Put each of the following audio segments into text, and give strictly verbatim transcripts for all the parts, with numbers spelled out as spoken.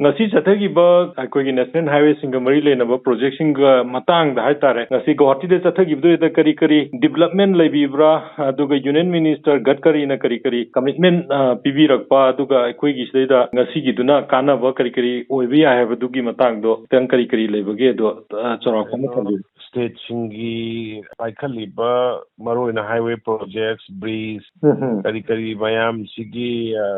ꯉꯁꯤ ꯆꯠꯊꯈꯤꯕ ꯑꯩꯈꯣꯏꯒꯤ ꯅꯦꯁꯅꯦꯜ ꯍꯥꯏꯋꯦꯁꯤꯡꯒ ꯃꯔꯤ ꯂꯩꯅꯕ ꯄ꯭ꯔꯣꯖꯦꯛꯁꯤꯡꯒ ꯃꯇꯥꯡꯗ ꯍꯥꯏꯇꯥꯔꯦ, ꯉꯁꯤ ꯒꯧꯍꯥꯇꯤꯗ ꯆꯠꯊꯈꯤꯕꯗꯨꯗ ꯀꯔꯤ ꯀꯔꯤ ꯗꯤꯕꯂꯞꯃꯦꯟ ꯂꯩꯕꯤꯕ꯭ꯔꯥ? ꯑꯗꯨꯒ ꯌꯨꯅꯤꯌꯟ ꯃꯤꯅꯤꯁꯇꯔ ꯒꯗꯀꯔꯤꯅ ꯀꯔꯤ ꯀꯔꯤ ꯀꯃꯤꯠꯃꯦꯟ, ꯑ, ꯄꯤꯕꯤꯔꯛꯄ, ꯑꯗꯨꯒ ꯑꯩꯈꯣꯏꯒꯤ ꯁꯤꯗꯩꯗ ꯉꯁꯤꯒꯤꯗꯨꯅ ꯀꯥꯟꯅꯕ ꯀꯔꯤ ꯀꯔꯤ ꯑꯣꯏꯕ ꯌꯥꯏ ꯍꯥꯏꯕꯗꯨꯒꯤ ꯃꯇꯥꯡꯗꯣ ꯈꯤꯇꯪ ꯀꯔꯤ ꯀꯔꯤ ꯂꯩꯕꯒꯦ? ꯑꯗꯣ, ꯑ, ꯆꯥꯎꯔꯥꯛꯄ ꯑꯃ ꯊꯝꯕꯤꯌꯨ꯫ ꯁ꯭ꯇꯦꯠꯁꯤꯡꯒꯤ ꯄꯥꯏꯈꯠꯂꯤꯕ ꯃꯔꯨꯑꯣꯏꯅ ꯍꯥꯏꯋꯦ ꯄ꯭ꯔꯣꯖꯦꯛꯁ, ꯕ꯭ꯔꯤꯖ, ꯎꯝ, ꯎꯝ꯫ ꯀꯔꯤ ꯀꯔꯤ ꯃꯌꯥꯝꯁꯤꯒꯤ, ꯑ,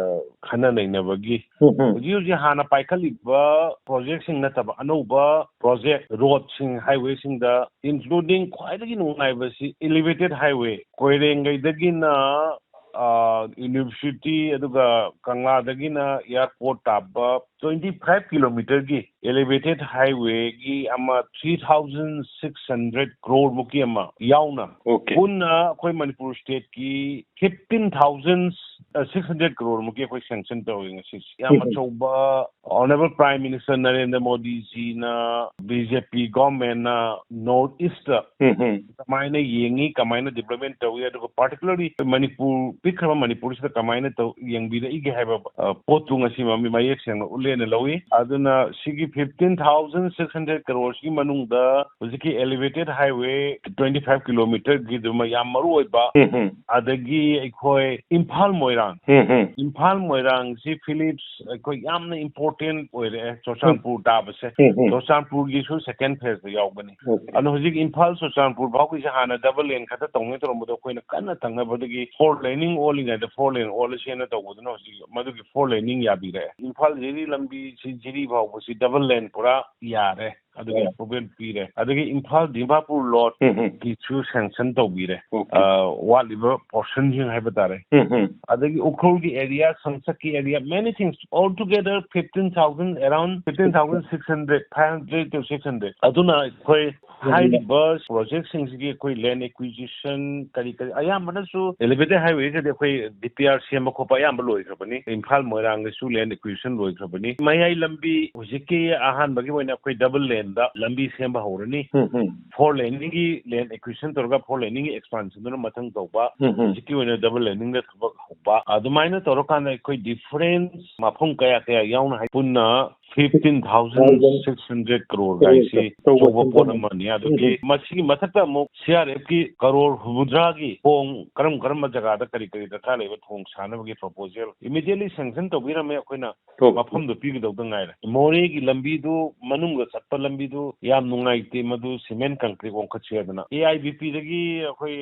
ꯈꯟꯅ ꯅꯩꯅꯕꯒꯤ ꯎꯝ, ꯎꯝ꯫ ꯍꯧꯖꯤꯛ ꯍꯧꯖꯤꯛ ꯍꯥꯟꯅ ꯄꯥꯏꯈꯠꯂꯤꯕ ꯄ꯭ꯔꯣꯖꯦꯛꯁꯤꯡ ꯅꯠꯇꯕ ꯑꯅꯧꯕ ꯄ꯭ꯔꯣꯖꯦꯛ, ꯔꯣꯗꯁꯤꯡ, ꯍꯥꯏꯋꯦꯁꯤꯡꯗ, including ꯈ꯭ꯋꯥꯏꯗꯒꯤ ꯅꯨꯡꯉꯥꯏꯕꯁꯤ elevated highway, ꯀꯣꯏꯔꯦꯡꯒꯩꯗꯒꯤꯅ, ꯑ, ꯌꯨꯅꯤꯚꯔꯁꯤꯇꯤ, ꯑꯗꯨꯒ ꯀꯪꯂꯥꯗꯒꯤꯅ ꯑꯦꯌꯥꯔꯄꯣꯔꯠ ꯇꯥꯕ twenty five kilometerꯒꯤ elevated highwayꯒꯤ ꯑꯃ three thousand six hundred crore ꯃꯨꯛꯀꯤ ꯑꯃ ꯌꯥꯎꯅ, Okay. ꯄꯨꯟꯅ ꯑꯩꯈꯣꯏ ꯃꯅꯤꯄꯨꯔ ꯁ꯭ꯇꯦꯠꯀꯤ fifteen thousand six hundred crore ꯃꯨꯛꯀꯤ ꯑꯩꯈꯣꯏ sanction ꯇꯧꯋꯤ ꯉꯁꯤꯁꯦ꯫ ꯌꯥꯝ ꯎꯝ꯫ ꯑꯆꯧꯕ Honourable Prime Minister ꯅꯔꯦꯟꯗ꯭ꯔ ꯃꯣꯗꯤꯖꯤꯅ, ꯕꯤ ꯖꯦ ꯄꯤ ꯒꯣꯔꯃꯦꯟꯅ North Eastꯇ ꯎꯝ, ꯎꯝ꯫ ꯀꯃꯥꯏꯅ ꯌꯦꯡꯉꯤ, ꯀꯃꯥꯏꯅ development ꯇꯧꯏ, ꯑꯗꯨꯒ particularly ꯃꯅꯤꯄꯨꯔ, ꯄꯤꯛꯈ꯭ꯔꯕ ꯃꯅꯤꯄꯨꯔꯁꯤꯗ ꯀꯃꯥꯏꯅ ꯇꯧ-, ꯌꯦꯡꯕꯤꯔꯛꯏꯒꯦ ꯍꯥꯏꯕ, ꯑ, ꯄꯣꯠꯇꯨ ꯉꯁꯤ ꯃꯃꯤ-, ꯃꯌꯦꯛ ꯁꯦꯡꯅ ꯎꯠꯂꯦꯅ ꯂꯧꯏ꯫ ꯑꯗꯨꯅ ꯁꯤꯒꯤ fifteen thousand six hundred crore ꯁꯤꯒꯤ ꯃꯅꯨꯡꯗ ꯍꯧꯖꯤꯛꯀꯤ elevated highway twenty five kilometerꯒꯤꯗꯨꯃ ꯌꯥꯝ ꯃꯔꯨ ꯑꯣꯏꯕ, ꯎꯝ, ꯎꯝ꯫ ꯑꯗꯒꯤ ꯑꯩꯈꯣꯏ ꯏꯝꯐꯥꯜ ꯃꯣꯏꯔꯥꯡ, ꯎꯝ, ꯎꯝ꯫ ꯏꯝꯐꯥꯜ ꯃꯣꯏꯔꯥꯡꯁꯤ Philips ꯑꯩꯈꯣꯏ ꯌꯥꯝꯅ important ꯑꯣꯏꯔꯛꯑꯦ, ꯆꯨꯔꯆꯥꯟꯄꯨꯔ ꯇꯥꯕꯁꯦ꯫ ꯎꯝ, ꯎꯝ꯫ ꯆꯨꯔꯆꯥꯟꯄꯨꯔꯒꯤꯁꯨ second phaseꯇ ꯌꯥꯎꯕꯅꯤ꯫ Okay. ꯑꯗꯣ ꯍꯧꯖꯤꯛ ꯏꯝꯐꯥꯜ ꯆꯨꯔꯆꯥꯟꯄꯨꯔ ꯐꯥꯎꯒꯤꯁꯦ ꯍꯥꯟꯅ double lane ꯈꯛꯇ ꯇꯧꯅꯤ ꯇꯧꯔꯝꯕꯗꯣ ꯑꯩꯈꯣꯏꯅ ꯀꯟꯅ ꯇꯛꯅꯕꯗꯒꯤ four laning ꯑꯣꯜꯂꯤꯉꯩꯗ four lane ꯑꯣꯜꯂꯁꯦꯅ ꯇꯧꯕꯗꯨꯅ ꯍꯧꯖꯤꯛ ꯃꯗꯨꯒꯤ four laning ꯌꯥꯕꯤꯔꯛꯑꯦ꯫ ꯏꯝꯐꯥꯜ ꯖꯤꯔꯤ ꯂꯝꯕꯤꯁꯤ ꯖꯤꯔꯤ ꯐꯥꯎꯕꯁꯤ double lane ꯄꯨꯔꯥ ꯌꯥꯔꯦ꯫ ꯑꯗꯨꯒꯤ ꯎꯝ꯫ improvement ꯄꯤꯔꯦ꯫ ꯑꯗꯒꯤ ꯏꯝꯐꯥꯜ ꯗꯤꯃꯥꯄꯨꯔ ꯎꯝ, ꯎꯝ꯫ ꯂꯣꯠꯀꯤꯁꯨ sanction ꯇꯧꯕꯤꯔꯦ꯫ Okay. ꯑ, ꯋꯥꯠꯂꯤꯕ portionꯁꯤꯡ ꯍꯥꯏꯕ ꯇꯥꯔꯦ꯫ ꯎꯝ, ꯎꯝ꯫ ꯑꯗꯒꯤ ꯎꯈ꯭ꯔꯨꯜꯒꯤ area, ꯁꯪꯁꯛꯀꯤ area, many things, all together fifteen thousand, around fifteen thousand six hundred, five hundred to six hundred꯫ ꯑꯗꯨꯅ ꯑꯩꯈꯣꯏ ꯍꯥꯏꯔꯤꯕ ꯄ꯭ꯔꯣꯖꯦꯛꯁꯤꯡꯁꯤꯒꯤ ꯑꯩꯈꯣꯏ ꯂꯦꯟ ꯑꯦꯀ꯭ꯋꯤꯖꯤꯁꯟ ꯀꯔꯤ ꯀꯔꯤ, ꯑꯌꯥꯝꯕꯅꯁꯨ ꯑꯦꯂꯤꯚꯦꯇꯦꯠ ꯍꯥꯏꯋꯦꯒꯗꯤ ꯑꯩꯈꯣꯏ ꯗꯤ ꯄꯤ ꯑꯥꯔ ꯁꯦꯝꯕ ꯈꯣꯠꯄ ꯑꯌꯥꯝꯕ ꯂꯣꯏꯈ꯭ꯔꯕꯅꯤ꯫ ꯏꯝꯐꯥꯜ ꯃꯣꯏꯔꯥꯡꯒꯤꯁꯨ ꯂꯦꯟ ꯑꯦꯀ꯭ꯋꯤꯖꯤꯁꯟ ꯂꯣꯏꯈ꯭ꯔꯕꯅꯤ꯫ ꯃꯌꯥꯏ ꯂꯝꯕꯤ ꯍꯧꯖꯤꯛꯀꯤ ꯑꯍꯥꯟꯕꯒꯤ ꯑꯣꯏꯅ ꯑꯩꯈꯣꯏ ꯗꯕꯜ ꯂꯦꯟꯗ ꯂꯝꯕꯤ ꯁꯦꯝꯕ ꯍꯧꯔꯅꯤ꯫ ꯎꯝ, ꯎꯝ꯫ ꯐꯣꯔ ꯂꯦꯟꯒꯤ ꯂꯦꯟ ꯑꯦꯀ꯭ꯋꯤꯖꯤꯁꯟ ꯇꯧꯔꯒ ꯐꯣꯔ ꯂꯦꯟꯒꯤ ꯑꯦꯛꯁꯄꯥꯟꯁꯟꯗꯨꯅ ꯃꯊꯪ ꯇꯧꯕ꯫ ꯎꯝ, ꯎꯝ꯫ ꯍꯧꯖꯤꯛꯀꯤ ꯑꯣꯏꯅ ꯗꯕꯜ ꯂꯦꯟꯗ ꯊꯕꯛ ꯍꯧꯕ꯫ ꯑꯗꯨꯃꯥꯏꯅ ꯇꯧꯔꯀꯥꯟꯗ ꯑꯩꯈꯣꯏ ꯗꯤꯐꯔꯦꯟꯁ ꯃꯐꯝ ꯀꯌꯥ ꯀꯌꯥ ꯌꯥꯎꯅ ꯍꯥꯏ ꯄꯨꯟꯅ fifteen thousand six hundred crore ꯀꯥꯏꯁꯤ ꯑꯆꯧꯕ ꯑꯆꯧꯕ ꯄꯣꯠ ꯄꯣꯠ ꯑꯃꯅꯤ꯫ ꯑꯗꯨꯒꯤ ꯎꯝ, ꯎꯝ꯫ ꯃꯁꯤꯒꯤ ꯃꯊꯛꯇ ꯑꯃꯨꯛ ꯁꯤ ꯑꯥꯔ ꯑꯦꯐꯀꯤ ꯀꯔꯣꯔ ꯍꯨꯝꯐꯨꯇꯔꯥꯒꯤ ꯊꯣꯡ ꯀꯔꯝ ꯀꯔꯝꯕ ꯖꯒꯥꯗ ꯀꯔꯤ ꯀꯔꯤ ꯗꯔꯀꯥꯔ ꯂꯩꯕ ꯊꯣꯡ ꯁꯥꯅꯕꯒꯤ ꯄ꯭ꯔꯣꯄꯣꯖꯦꯜ ꯏꯃꯤꯗꯤꯌꯦꯠꯂꯤ ꯁꯦꯡꯁꯟ ꯇꯧꯕꯤꯔꯝꯃꯦ꯫ ꯑꯩꯈꯣꯏꯅ ꯑꯣ꯫ ꯃꯐꯝꯗꯨ ꯄꯤꯒꯗꯧꯗ ꯉꯥꯏꯔꯦ꯫ ꯃꯣꯔꯦꯒꯤ ꯂꯝꯕꯤꯗꯨ, ꯃꯅꯨꯡꯗ ꯆꯠꯄ ꯂꯝꯕꯤꯗꯨ ꯌꯥꯝ ꯅꯨꯡꯉꯥꯏꯇꯦ, ꯃꯗꯨ ꯁꯤꯃꯦꯟ ꯀꯪꯀ꯭ꯔꯤꯠ ꯑꯣꯟꯈꯠꯁꯦ ꯍꯥꯏꯗꯅ ꯑꯦ ꯑꯥꯏ ꯕꯤ ꯄꯤꯗꯒꯤ ꯑꯩꯈꯣꯏ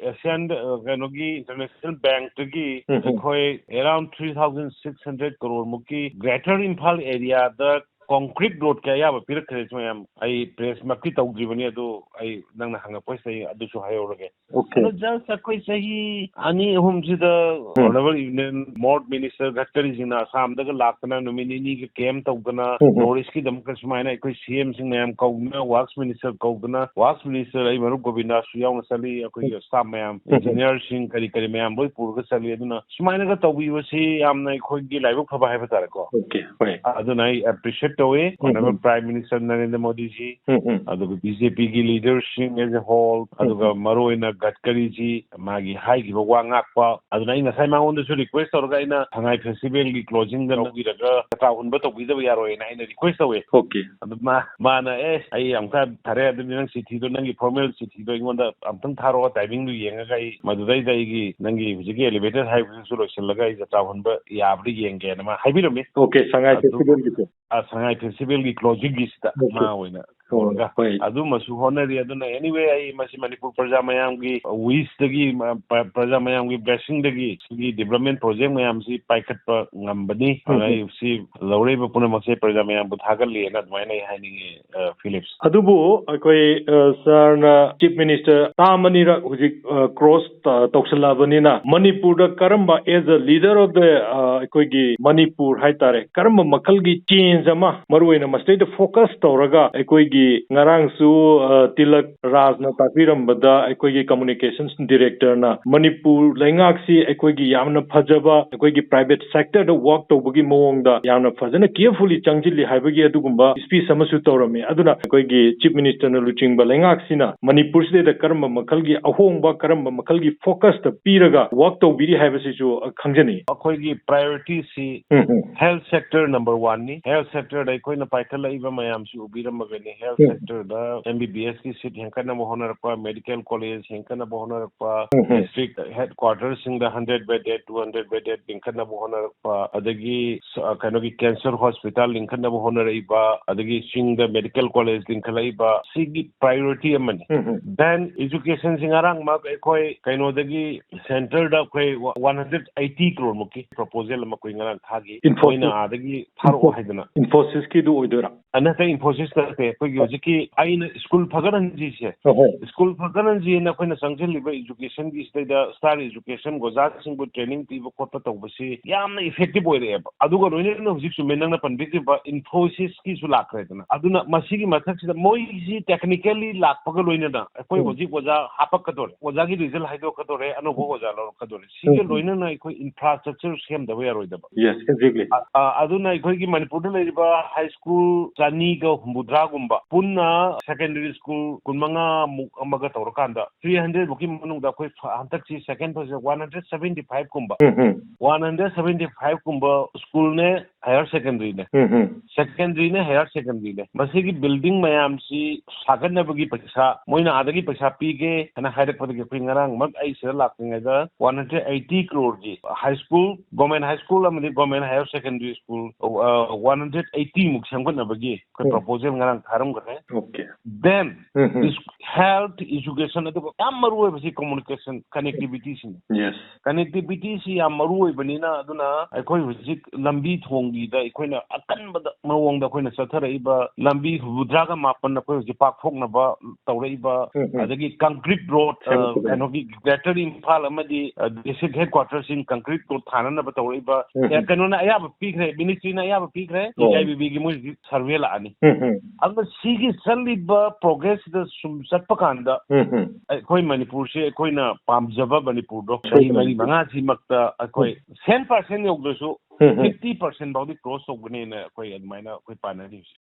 ꯑꯦꯁꯤꯌꯥꯟ, ꯑ, ꯀꯩꯅꯣꯒꯤ ꯏꯟꯇꯔꯅꯦꯁꯅꯦꯜ ꯕꯦꯡꯛꯇꯒꯤ ꯎꯝ, ꯎꯝ꯫ ꯑꯩꯈꯣꯏ around three thousand six hundred crore ꯃꯨꯛꯀꯤ ꯒ꯭ꯔꯦꯇꯔ ꯏꯝꯐꯥꯜ ꯑꯦꯔꯤꯌꯥꯗ ꯀꯣꯟꯀ꯭ꯔꯤꯠ ꯔꯣꯗꯀꯤ ꯑꯌꯥꯕ ꯄꯤꯔꯛꯈ꯭ꯔꯦ꯫ ꯁꯤ ꯃꯌꯥꯝ ꯑꯩ ꯄ꯭ꯔꯦꯁꯃꯛꯇꯤ ꯇꯧꯗ꯭ꯔꯤꯕꯅꯤ, ꯑꯗꯨ ꯑꯩ ꯅꯪꯅ ꯍꯪꯉꯛꯄꯁꯤꯗ ꯑꯩ ꯑꯗꯨꯁꯨ ꯍꯥꯏꯍꯧꯔꯒꯦ꯫ ꯑꯣꯀꯦ꯫ ꯑꯗꯣ ꯖꯁ ꯑꯩꯈꯣꯏ ꯆꯍꯤ ꯑꯅꯤ ꯑꯍꯨꯝꯁꯤꯗ ꯎꯝ꯫ ꯑꯣꯅꯔꯦꯕꯜ ꯌꯨꯅꯤꯌꯟ ꯃꯣꯔꯠ ꯃꯤꯅꯤꯁꯇꯔ ꯒꯗꯀꯔꯤꯁꯤꯡꯅ ꯑꯁꯥꯝꯗꯒ ꯂꯥꯛꯇꯅ ꯅꯨꯃꯤꯠ ꯅꯤꯅꯤꯒ ꯀꯦꯝ ꯇꯧꯗꯅ ꯎꯝ, ꯎꯝ꯫ ꯅꯣꯔꯠ ꯏꯁꯀꯤꯗꯃꯛꯇ ꯁꯨꯃꯥꯏꯅ ꯑꯩꯈꯣꯏ ꯁꯤ ꯑꯦꯝꯁꯤꯡ ꯃꯌꯥꯝ ꯀꯧꯗꯅ, ꯋꯥꯔꯛꯁ ꯃꯤꯅꯤꯁꯇꯔ ꯀꯧꯗꯅ, ꯋꯥꯔꯛꯁ ꯃꯤꯅꯤꯁꯇꯔ ꯑꯩ ꯃꯔꯨꯞ ꯒꯣꯕꯤꯟꯗꯥꯁꯁꯨ ꯌꯥꯎꯅ ꯆꯠꯂꯤ, ꯑꯩꯈꯣꯏꯒꯤ ꯎꯝ꯫ ꯁ꯭ꯇꯥꯐ ꯃꯌꯥꯝ, ꯎꯝ, ꯎꯝ꯫ ꯏꯟꯖꯤꯅꯤꯌꯔꯁꯤꯡ ꯀꯔꯤ ꯀꯔꯤ ꯃꯌꯥꯝ ꯂꯣꯏ ꯄꯨꯔꯒ ꯆꯠꯂꯤ꯫ ꯑꯗꯨꯅ ꯁꯨꯃꯥꯏꯅꯒ ꯇꯧꯕꯤꯕꯁꯤ ꯌꯥꯝꯅ ꯑꯩꯈꯣꯏꯒꯤ ꯂꯥꯏꯕꯛ ꯐꯕ ꯍꯥꯏꯕ ꯇꯥꯔꯦꯀꯣ꯫ ꯑꯣꯀꯦ, ꯍꯣꯏ꯫ ꯑꯗꯨꯅ ꯑꯩ ꯑꯦꯄ꯭ꯔꯤꯁꯤꯌꯦꯠ ꯇꯧꯋꯤ꯫ ꯎꯝ, ꯎꯝ꯫ ꯑꯣꯅꯔꯦꯕꯜ ꯄ꯭ꯔꯥꯏꯝ ꯃꯤꯅꯤꯁꯇꯔ ꯅꯔꯦꯟꯗ꯭ꯔ ꯃꯣꯗꯤꯖꯤ, ꯎꯝ, ꯎꯝ꯫ ꯑꯗꯨꯒ ꯕꯤ ꯖꯦ ꯄꯤꯒꯤ ꯂꯤꯗꯔꯁꯤꯡ as a whole, ꯎꯝ, ꯑꯗꯨꯒ ꯎꯝ꯫ ꯃꯔꯨ ꯑꯣꯏꯅ ꯒꯗꯀꯔꯤꯖꯤ, ꯃꯥꯒꯤ ꯍꯥꯏꯈꯤꯕ ꯋꯥ ꯉꯥꯛꯄ꯫ ꯑꯗꯨꯅ ꯑꯩ ꯉꯁꯥꯏ ꯃꯉꯣꯟꯗꯁꯨ ꯔꯤꯀ꯭ꯋꯦꯁ ꯇꯧꯔꯒ ꯑꯩꯅ ꯁꯉꯥꯏ ꯐꯦꯁꯇꯤꯚꯦꯜꯒꯤ ꯀ꯭ꯂꯣꯖꯤꯡꯗ ꯂꯧꯕꯤꯔꯒ ꯆꯥꯛꯆꯥ ꯍꯨꯟꯕ ꯇꯧꯕꯤꯗꯕ ꯌꯥꯔꯣꯏꯅ ꯑꯩꯅ ꯔꯤꯀ꯭ꯋꯦꯁ ꯇꯧꯋꯦ꯫ ꯑꯣꯀꯦ꯫ ꯑꯗꯨ ꯃꯥ-, ꯃꯥꯅ, "ꯑꯦ, ꯑꯩ ꯑꯃꯨꯛꯇ ꯐꯔꯦ, ꯑꯗꯨꯗꯤ ꯅꯪ ꯆꯤꯊꯤꯗꯣ, ꯅꯪꯒꯤ ꯐꯣꯔꯃꯦꯜ ꯆꯤꯊꯤꯗꯣ ꯑꯩꯉꯣꯟꯗ ꯑꯝꯇꯪ ꯊꯥꯔꯛꯑꯣ, ꯇꯥꯏꯃꯤꯡꯗꯨ ꯌꯦꯡꯉꯒ ꯑꯩ ꯃꯗꯨꯗꯩꯗ ꯑꯩꯒꯤ ꯅꯪꯒꯤ ꯍꯧꯖꯤꯛꯀꯤ ꯑꯦꯂꯤꯚꯦꯇꯦꯠ ꯍꯥꯏꯕꯗꯨꯁꯨ ꯂꯣꯏꯁꯤꯜꯂꯒ ꯑꯩ ꯆꯥꯛꯆꯥ ꯍꯨꯟꯕ ꯌꯥꯕ꯭ꯔꯥ ꯌꯦꯡꯒꯦꯅ" ꯃꯥ ꯍꯥꯏꯕꯤꯔꯝꯃꯤ꯫ ꯑꯣꯀꯦ, ꯁꯉꯥꯏ ꯑꯗꯨ ꯐꯦꯁꯇꯤꯚꯦꯜꯒꯤꯁꯦ꯫ ꯑ, ꯁꯉꯥꯏ ꯐꯦꯁꯇꯤꯚꯦꯜꯒꯤ ꯀ꯭ꯂꯣꯖꯤꯡꯒꯤꯁꯤꯗ ꯑꯣꯀꯦ꯫ ꯃꯥ ꯑꯣꯏꯅ ꯑꯣ, ꯇꯧꯔꯒ ꯍꯣꯏ꯫ ꯑꯗꯨꯃꯁꯨ ꯍꯣꯠꯅꯔꯤ꯫ ꯑꯗꯨꯅ anyway, ꯑꯩ ꯃꯁꯤ ꯃꯅꯤꯄꯨꯔ ꯄ꯭ꯔꯖꯥ ꯃꯌꯥꯝꯒꯤ wishꯇꯒꯤ, ꯃ-, ꯄ-, ꯄ꯭ꯔꯖꯥ ꯃꯌꯥꯝꯒꯤ blessingꯗꯒꯤ ꯁꯤꯒꯤ development project ꯃꯌꯥꯝꯁꯤ ꯄꯥꯏꯈꯠꯄ ꯉꯝꯕꯅꯤ꯫ ꯎꯝ, ꯑꯗꯨꯅ ꯎꯝ꯫ ꯑꯩ ꯁꯤ ꯂꯧꯔꯛꯏꯕ ꯄꯨꯝꯅꯃꯛꯁꯦ ꯄ꯭ꯔꯖꯥ ꯃꯌꯥꯝꯕꯨ ꯊꯥꯒꯠꯂꯤꯅ ꯑꯗꯨꯃꯥꯏꯅ ꯑꯩ ꯍꯥꯏꯅꯤꯡꯉꯤ, ꯑ, ꯐꯤꯂꯤꯞꯁ꯫ ꯑꯗꯨꯕꯨ ꯑꯩꯈꯣꯏ, ꯑ, ꯁꯥꯔꯅ ꯆꯤꯐ ꯃꯤꯅꯤꯁꯇꯔ ꯇꯥꯝ ꯑꯅꯤꯔꯛ ꯍꯧꯖꯤꯛ, ꯑ, ꯀ꯭ꯔꯣꯁ ꯇ-, ꯇꯧꯁꯜꯂꯛꯑꯕꯅꯤꯅ, ꯃꯅꯤꯄꯨꯔꯗ ꯀꯔꯝꯕ, as a leader of the, ꯑ, ꯑꯩꯈꯣꯏꯒꯤ ꯃꯅꯤꯄꯨꯔ ꯍꯥꯏꯇꯥꯔꯦ, ꯀꯔꯝꯕ ꯃꯈꯜꯒꯤ ꯆꯦꯟꯖ ꯑꯃ, ꯃꯔꯨꯑꯣꯏꯅ ꯃꯁꯤꯗꯩꯗ ꯐꯣꯀꯁ ꯇꯧꯔꯒ ꯑꯩꯈꯣꯏꯒꯤ ꯉꯔꯥꯡꯁꯨ, ꯑ, ꯇꯤꯂꯛ ꯔꯥꯖꯅ ꯇꯥꯛꯄꯤꯔꯝꯕꯗ ꯑꯩꯈꯣꯏꯒꯤ communications directorꯅ ꯃꯅꯤꯄꯨꯔ ꯂꯩꯉꯥꯛꯁꯤ ꯑꯩꯈꯣꯏꯒꯤ ꯌꯥꯝꯅ ꯐꯖꯕ, ꯑꯩꯈꯣꯏꯒꯤ private sectorꯗ work ꯇꯧꯕꯒꯤ ꯃꯑꯣꯡꯗ ꯌꯥꯝꯅ ꯐꯖꯅ carefully ꯆꯪꯁꯤꯜꯂꯤ ꯍꯥꯏꯕꯒꯤ ꯑꯗꯨꯒꯨꯝꯕ speech ꯑꯃꯁꯨ ꯇꯧꯔꯝꯃꯤ꯫ ꯑꯗꯨꯅ ꯑꯩꯈꯣꯏꯒꯤ Chief Ministerꯅ ꯂꯨꯆꯤꯡꯕ ꯂꯩꯉꯥꯛꯁꯤꯅ ꯃꯅꯤꯄꯨꯔꯁꯤꯗꯩꯗ ꯀꯔꯝꯕ ꯃꯈꯜꯒꯤ ꯑꯍꯣꯡꯕ, ꯀꯔꯝꯕ ꯃꯈꯜꯒꯤ focusꯇ ꯄꯤꯔꯒ work ꯇꯧꯕꯤꯔꯤ ꯍꯥꯏꯕꯁꯤꯁꯨ, ꯑ, ꯈꯪꯖꯅꯤꯡꯉꯤ꯫ ꯑꯩꯈꯣꯏꯒꯤ priorityꯁꯤ ꯎꯝ, ꯎꯝ꯫ Health sector number oneꯅꯤ꯫ Health sectorꯗ ꯑꯩꯈꯣꯏꯅ ꯄꯥꯏꯈꯠꯂꯛꯏꯕ ꯃꯌꯥꯝꯁꯤ ꯎꯕꯤꯔꯝꯃꯒꯅꯤ꯫ Health ꯎꯝ꯫ Sectorꯗ M B B Sꯀꯤ seat ꯍꯦꯟꯒꯠꯅꯕ ꯍꯣꯠꯅꯔꯛꯄ, medical college ꯍꯦꯟꯒꯠꯅꯕ ꯍꯣꯠꯅꯔꯛꯄ, ꯎꯝ, ꯎꯝ꯫ District headquarterꯁꯤꯡꯗ hundred bedded, two hundred bedded ꯂꯤꯡꯈꯠꯅꯕ ꯍꯣꯠꯅꯔꯛꯄ, ꯑꯗꯒꯤ ꯁ-, ꯀꯩꯅꯣꯒꯤ cancer hospital ꯂꯤꯡꯈꯠꯅꯕ ꯍꯣꯠꯅꯔꯛꯏꯕ, ꯑꯗꯒꯤ ꯆꯤꯡꯗ medical college ꯂꯤꯡꯈꯠꯂꯛꯏꯕ, ꯁꯤꯒꯤ priority ꯑꯃꯅꯤ꯫ ꯎꯝ, ꯎꯝ꯫ Then educationꯁꯤ ꯉꯔꯥꯡꯃꯛ ꯑꯩꯈꯣꯏ ꯀꯩꯅꯣꯗꯒꯤ centreꯗ ꯑꯩꯈꯣꯏ one hundred eighty crore ꯃꯨꯛꯀꯤ proposal ꯑꯃ ꯑꯩꯈꯣꯏ ꯉꯔꯥꯡ ꯊꯥꯈꯤ꯫ Infosys꯫ ꯃꯣꯏꯅ ꯑꯥꯗꯒꯤ ꯊꯥꯔꯛꯑꯣ Info-, ꯍꯥꯏꯗꯅ꯫ Infosysꯀꯤꯗꯨ ꯑꯣꯏꯗꯣꯏꯔꯥ? ꯑ, ꯅꯠꯇꯦ, Infosys ꯅꯠꯇꯦ꯫ ꯑꯩꯈꯣꯏꯒꯤ ꯍꯧꯖꯤꯛꯀꯤ ꯑꯩꯅ ꯁ꯭ꯀꯨꯜ ꯐꯒꯠꯍꯟꯁꯤꯁꯦ꯫ ꯑꯍꯣꯏ꯫ ꯁ꯭ꯀꯨꯜ ꯐꯒꯠꯍꯟꯁꯤꯅ ꯑꯩꯈꯣꯏꯅ ꯆꯪꯁꯤꯜꯂꯤꯕ educationꯒꯤꯁꯤꯗꯩꯗ star education ꯑꯣꯖꯥꯁꯤꯡꯕꯨ training ꯄꯤꯕ ꯈꯣꯠꯄ ꯇꯧꯕꯁꯤ ꯌꯥꯝꯅ effective ꯑꯣꯏꯔꯛꯑꯦꯕ꯫ ꯑꯗꯨꯒ ꯂꯣꯏꯅꯅ ꯍꯧꯖꯤꯛ ꯆꯨꯝꯃꯦ ꯅꯪꯅ ꯄꯟꯕꯤꯈꯤꯕ Infosysꯀꯤꯁꯨ ꯂꯥꯛꯈ꯭ꯔꯦꯗꯅ꯫ ꯑꯗꯨꯅ ꯃꯁꯤꯒꯤ ꯃꯊꯛꯁꯤꯗ ꯃꯣꯏꯁꯤ technically ꯂꯥꯛꯄꯒ ꯂꯣꯏꯅꯅ ꯑꯩꯈꯣꯏ ꯎꯝ꯫ ꯍꯧꯖꯤꯛ ꯑꯣꯖꯥ ꯍꯥꯄꯛꯀꯗꯣꯔꯦ, ꯑꯣꯖꯥꯒꯤ result ꯍꯥꯏꯗꯣꯛꯀꯗꯣꯔꯦ, ꯑꯅꯧꯕ ꯑꯣꯖꯥ ꯂꯧꯔꯛꯀꯗꯣꯔꯦ꯫ ꯁꯤꯒ ꯎꯝ, ꯎꯝ꯫ ꯂꯣꯏꯅꯅ ꯑꯩꯈꯣꯏ infrastructure ꯁꯦꯝꯗꯕ ꯌꯥꯔꯣꯏꯗꯕ꯫ Yes, exactly꯫ ꯑ, ꯑ, ꯑꯗꯨꯅ ꯑꯩꯈꯣꯏꯒꯤ ꯃꯅꯤꯄꯨꯔꯗ ꯂꯩꯔꯤꯕ high school ꯆꯅꯤꯒ ꯍꯨꯝꯐꯨꯇꯔꯥꯒꯨꯝꯕ ꯄꯨꯟꯅ secondary school ꯀꯨꯟꯃꯉꯥ ꯃꯨꯛ ꯑꯃꯒ ꯇꯧꯔꯀꯥꯟꯗ three hundred ꯃꯨꯛꯀꯤ ꯃꯅꯨꯡꯗ ꯑꯩꯈꯣꯏ ꯐ-, ꯍꯟꯗꯛꯁꯤ second phase one hundred seventy five ꯀꯨꯝꯕ, ꯎꯝ, ꯎꯝ꯫ One hundred seventy five ꯀꯨꯝꯕ schoolꯅꯦ, higher secondary ꯅꯦ꯫ ꯎꯝ, ꯎꯝ꯫ Secondary ꯅꯦ, higher secondary ꯅꯦ꯫ ꯃꯁꯤꯒꯤ building ꯃꯌꯥꯝꯁꯤ ꯁꯥꯒꯠꯅꯕꯒꯤ ꯄꯩꯁꯥ, ꯃꯣꯏꯅ ꯑꯥꯗꯒꯤ ꯄꯩꯁꯥ ꯄꯤꯒꯦ ꯍꯥꯏꯅ ꯍꯥꯏꯔꯛꯄꯗꯒꯤ ꯑꯩꯈꯣꯏ ꯉꯔꯥꯡꯃꯛ ꯑꯩ ꯁꯤꯗ ꯂꯥꯛꯇ꯭ꯔꯤꯉꯩꯗ one hundred eighty crore ꯒꯤ high school, government high school ꯑꯃꯗꯤ government higher secondary school, ꯑ, one hundred eighty ꯃꯨꯛ ꯁꯦꯝꯒꯠꯅꯕꯒꯤ ꯑꯩꯈꯣꯏ ꯎꯝ꯫ Proposal ꯉꯔꯥꯡ ꯊꯥꯔꯝꯈ꯭ꯔꯦ꯫ Okay꯫ Then, um, um. Is-, health, education, ꯑꯗꯨꯒ ꯌꯥꯝ ꯃꯔꯨ ꯑꯣꯏꯕꯁꯤ communication, connectivity ꯁꯤꯅꯤ꯫ Yes꯫ Connectivity ꯁꯤ ꯌꯥꯝ ꯃꯔꯨ ꯑꯣꯏꯕꯅꯤꯅ, ꯑꯗꯨꯅ ꯑꯩꯈꯣꯏ ꯍꯧꯖꯤꯛ ꯂꯝꯕꯤ ꯊꯣꯡꯒꯤꯗ ꯑꯩꯈꯣꯏꯅ ꯑꯀꯟꯕꯗ ꯃꯑꯣꯡꯗ ꯑꯩꯈꯣꯏꯅ ꯆꯠꯊꯔꯛꯏꯕ ꯂꯝꯕꯤ ꯍꯨꯝꯐꯨꯇꯔꯥꯒ ꯃꯥꯄꯟ ꯑꯩꯈꯣꯏ ꯍꯧꯖꯤꯛ ꯄꯥꯛꯊꯣꯛꯅꯕ ꯇꯧꯔꯛꯏꯕ, ꯎꯝ, ꯎꯝ꯫ ꯑꯗꯒꯤ concrete road, ꯑ, ꯁꯦꯝꯃꯛꯄꯗ꯫ ꯀꯩꯅꯣꯒꯤ Greater ꯏꯝꯐꯥꯜ ꯑꯃꯗꯤ, ꯑ, district headquarter ꯁꯤꯡ concrete road ꯊꯥꯅꯅꯕ ꯇꯧꯔꯛꯏꯕ, ꯎꯝ, ꯑꯦ, ꯎꯝ꯫ ꯀꯩꯅꯣꯅ ꯑꯌꯥꯕ ꯄꯤꯈ꯭ꯔꯦ, ministry ꯅ ꯑꯌꯥꯕ ꯄꯤꯈ꯭ꯔꯦ, ꯑꯣ꯫ H I B B ꯒꯤ ꯃꯣꯏ ꯍꯧꯖꯤꯛ survey ꯂꯥꯛꯑꯅꯤ꯫ ꯎꯝ, ꯎꯝ꯫ ꯑꯗꯨꯅ ꯁꯤꯒꯤ ꯆꯠꯂꯤꯕ ꯄ꯭ꯔꯣꯒ꯭ꯔꯦꯁꯁꯤꯗ ꯁꯨꯝ ꯆꯠꯄ ꯀꯥꯟꯗ, ꯎꯝ ꯎꯝ ꯑꯩꯈꯣꯏ ꯃꯅꯤꯄꯨꯔꯁꯤ ꯑꯩꯈꯣꯏꯅ ꯄꯥꯝꯖꯕ ꯃꯅꯤꯄꯨꯔꯗꯣ, ꯑꯩꯈꯣꯏ ꯆꯍꯤ ꯃꯔꯤ ꯃꯅꯤꯄꯨꯔ꯫ ꯃꯉꯥꯁꯤꯃꯛꯇ ꯑꯩꯈꯣꯏ ꯍꯟꯗ꯭ꯔꯦꯠ ꯄꯥꯔꯁꯦꯟ ꯌꯧꯗ꯭ꯔꯁꯨ ꯎꯝ ꯎꯝ ꯐꯤꯐꯇꯤ ꯄꯥꯔꯁꯦꯟ ꯐꯥꯎꯗꯤ ꯀ꯭ꯔꯣꯁ ꯇꯧꯒꯅꯤꯅ ꯑꯩꯈꯣꯏ ꯑꯗꯨꯃꯥꯏꯅ ꯑꯩꯈꯣꯏ ꯄꯥꯅꯔꯤꯕꯁꯤ꯫